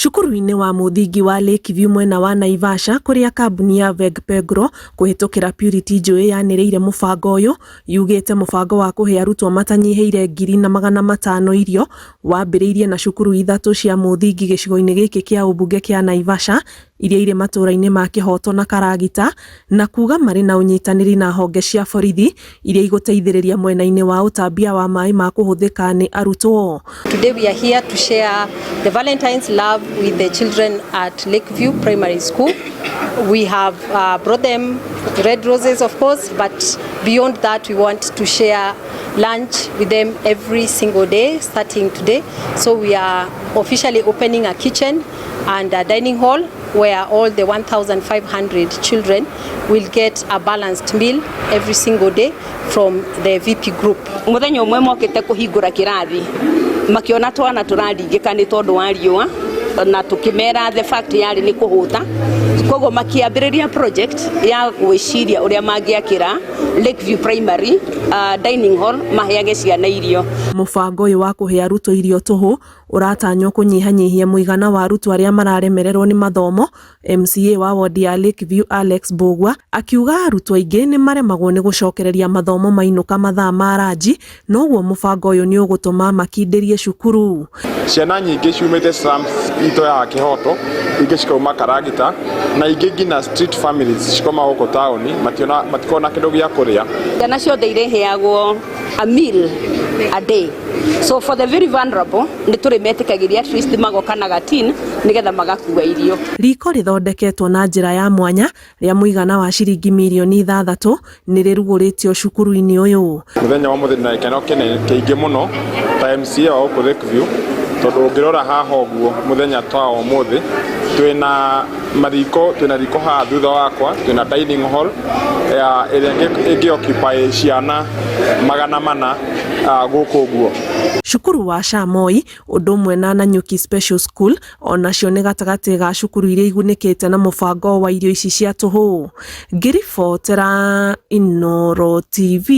Cukuru-inĩ wa mũthingi wa Lakeview mwena wa Naivasha kũrĩa kambuni ya Vegpegro kũhĩtũkĩra Purity Njui yanĩrĩire mũbango ũyũ yugĩte mũbango wa kũhe arutwo matanyihĩire 1,500 irio wambĩrĩirie na cukuru ithatũ cia mũthingi gĩcigo-inĩ gĩkĩ kĩa ũmbunge kĩa Naivasha iria irĩ matũra-inĩ ma Kĩhoto na Karagita na kuga marĩ na ũnyitanĩri na honge cia borithi iria igũteithĩrĩria mwena-inĩ wa ũtambia wa maĩ ma kũhũthĩka nĩ arutwo. Today we are here to share the Valentine's love with the children at Lakeview Primary School. We have brought them red roses, of course, but beyond that, we want to share lunch with them every single day starting today. So we are officially opening a kitchen and a dining hall where all the 1,500 children will get a balanced meal every single day from the VP group. Muthenya umwe mokite kuhingura kirathi makiona twana turaringika ni tondu wa riua na tukimera the fact yari ni kuhuta, koguo makiambiriria project ya gwiciria uria mangiakira Lakeview Primary dining hall maheage ciana irio. Mũbango ũyũ wa kũhe arutwo irio tũhũ ũratanywo kũnyihanyihia mũigana wa arutwo arĩa mararemererwo nĩ mathomo. MCA wa wodi ya Lakeview Alex Mbugua akiuga arutwo aingĩ nĩ maremagwo nĩ gũcokereria mathomo mainũka mathaa ma ranji, noguo mũbango ũyũ nĩ ũgũtũma makindĩrie cukuru. Ciana nyingĩ ciumĩte slums itũ ya Kĩhoto, ingĩ cikauma Karagita na ingĩ nginya street families cikoma gũkũ taũni matikoragwo na kĩndũ gĩa kũrĩa. Ciana ciothe ireheagwo a meal a day, so for the very vulnerable nĩ tũrĩ metĩkagĩria at least magoka na gatin nĩgetha magakua irio. Riko rĩthondeketwo na njĩra ya mwanya rĩa mũigana wa ciringi mirioni 6 nĩ rĩrugũrĩtio cukuru-inĩ ũyũ. Mũthenya wa mũthĩ na gĩkeno kĩnene kĩingĩ mũno ta MCA wa gũkũ Lakeview, tondũ ũngĩrora haha ũguo mũthenya ta wa ũmũthĩ twĩna mariko, twĩna riko haha thutha wakwa, twĩna dining hall ya ĩrĩa ĩngĩ occupy ciana 400 gũkũ ũguo. Cukuru wa Shamoi ũndũ ũmwe na Nanyuki Special School onacio nĩ gatagatĩ ga cukuru iria igunĩkĩte na mũbango wa irio ici cia tũhũ. Ngĩribotera Inooro TV,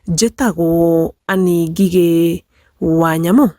njĩtagwo Annie Ngigĩ wa Nyamũ.